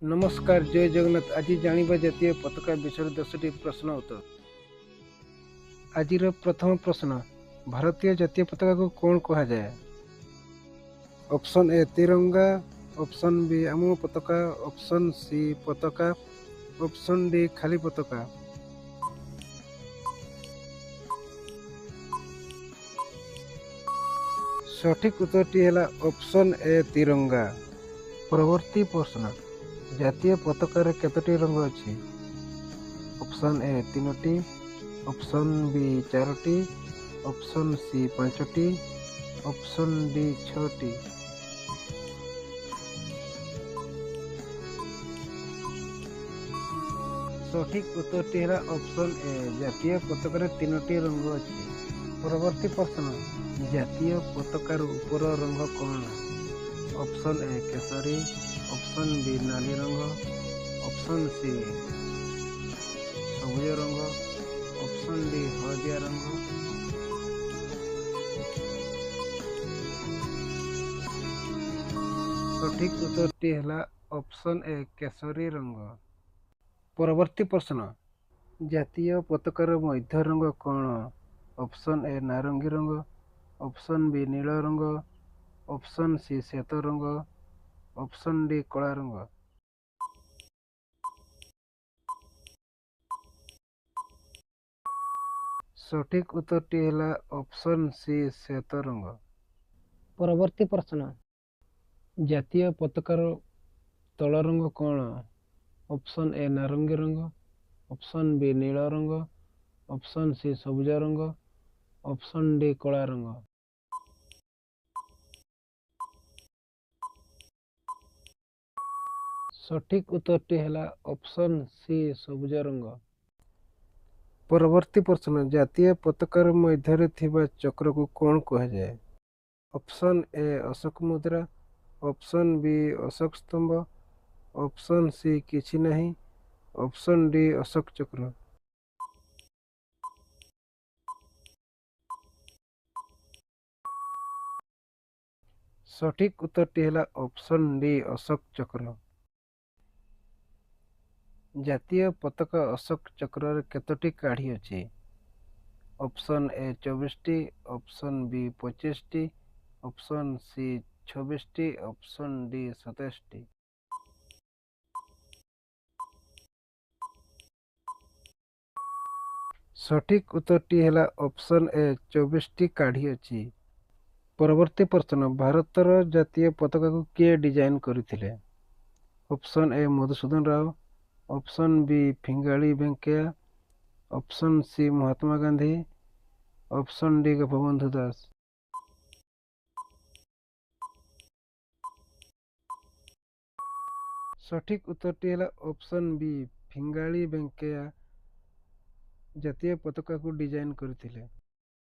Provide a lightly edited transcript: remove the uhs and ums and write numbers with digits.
ନମସ୍କାର, ଜୟ ଜଗନ୍ନାଥ। ଆଜି ଜାଣିବା ଜାତୀୟ ପତାକା ବିଷୟରେ 10ଟି ପ୍ରଶ୍ନ ଉତ୍ତର। ଆଜିର ପ୍ରଥମ ପ୍ରଶ୍ନ, ଭାରତୀୟ ଜାତୀୟ ପତାକାକୁ କ'ଣ କୁହାଯାଏ? Option A Tiranga, option B ଆମ ପତାକା, ଅପସନ୍ ସି ପତାକା, ଅପସନ୍ ଡି ଖାଲି ପତାକା। ସଠିକ୍ ଉତ୍ତରଟି ହେଲା ଅପସନ୍ ଏ ତିରଙ୍ଗା। ପରବର୍ତ୍ତୀ ପ୍ରଶ୍ନ, ଜାତୀୟ ପତାକାରେ କେତୋଟି ରଙ୍ଗ ଅଛି? ଅପସନ୍ ଏ ତିନୋଟି, ଅପସନ୍ ବି ଚାରୋଟି, ଅପସନ୍ ସି ପାଞ୍ଚଟି, ଅପସନ୍ ଡି ଛଅଟି। ସଠିକ୍ ଉତ୍ତରଟି ହେଲା ଅପସନ୍ ଏ, ଜାତୀୟ ପତାକାରେ ତିନୋଟି ରଙ୍ଗ ଅଛି। ପରବର୍ତ୍ତୀ ପ୍ରଶ୍ନ, ଜାତୀୟ ପତାକାର ଉପର ରଙ୍ଗ କ'ଣ? Option A Keshari, option B ନାଲି ରଙ୍ଗ, ଅପସନ୍ ସି ସବୁଜ ରଙ୍ଗ, ଅପସନ୍ ଡି ହଳଦିଆ ରଙ୍ଗ। ସଠିକ୍ ଉତ୍ତରଟି ହେଲା ଅପସନ୍ ଏ କେଶରୀ ରଙ୍ଗ। ପରବର୍ତ୍ତୀ ପ୍ରଶ୍ନ, ଜାତୀୟ ପତାକାର ମଧ୍ୟ ରଙ୍ଗ କ'ଣ? ଅପସନ୍ ଏ ନାରଙ୍ଗୀ ରଙ୍ଗ, ଅପସନ୍ ବି ନୀଳ ରଙ୍ଗ, ଅପସନ୍ ସି ଶ୍ଵେତ ରଙ୍ଗ, ଅପସନ୍ ଡି କଳା ରଙ୍ଗ। ସଠିକ୍ ଉତ୍ତରଟି ହେଲା ଅପସନ୍ ସି ଶ୍ଵେତ ରଙ୍ଗ। ପରବର୍ତ୍ତୀ ପ୍ରଶ୍ନ, ଜାତୀୟ ପତାକାର ତଳ ରଙ୍ଗ କ'ଣ? ଅପସନ୍ ଏ ନାରଙ୍ଗୀ ରଙ୍ଗ, ଅପସନ୍ ବି ନୀଳ ରଙ୍ଗ, ଅପସନ୍ ସି ସବୁଜ ରଙ୍ଗ, ଅପସନ୍ ଡି କଳା ରଙ୍ଗ। ସଠିକ୍ ଉତ୍ତରଟି ହେଲା ଅପସନ୍ ସି ସବୁଜ ରଙ୍ଗ। ପରବର୍ତ୍ତୀ ପ୍ରଶ୍ନ, ଜାତୀୟ ପତାକାର ମଧ୍ୟରେ ଥିବା ଚକ୍ରକୁ କ'ଣ କୁହାଯାଏ? Option A Ashok Mudra, option B Ashok ସ୍ତମ୍ଭ, ଅପସନ୍ ସି କିଛି ନାହିଁ, ଅପସନ୍ ଡି ଅଶୋକ ଚକ୍ର। ସଠିକ୍ ଉତ୍ତରଟି ହେଲା ଅପସନ୍ ଡି ଅଶୋକ ଚକ୍ର। ଜାତୀୟ ପତାକା ଅଶୋକ ଚକ୍ରରେ କେତୋଟି କାଠି ଅଛି? ଅପସନ୍ ଏ 24ଟି, ଅପସନ୍ ବି 25ଟି, ଅପସନ୍ ସି 26ଟି, ଅପସନ୍ ଡି 27ଟି। ସଠିକ୍ ଉତ୍ତରଟି ହେଲା ଅପସନ୍ ଏ 24ଟି କାଠି ଅଛି। ପରବର୍ତ୍ତୀ ପ୍ରଶ୍ନ, ଭାରତର ଜାତୀୟ ପତାକାକୁ କିଏ ଡିଜାଇନ୍ କରିଥିଲେ? Option A Madhusudan Rao, option B Pingali Venkaiah, option C Mahatma Gandhi, option D Gopabandhu Das. ସଠିକ୍ ଉତ୍ତରଟି ହେଲା ଅପସନ୍ ବି ପିଙ୍ଗାଳି ଭେଙ୍କୟା ଜାତୀୟ ପତାକାକୁ ଡିଜାଇନ୍ କରିଥିଲେ।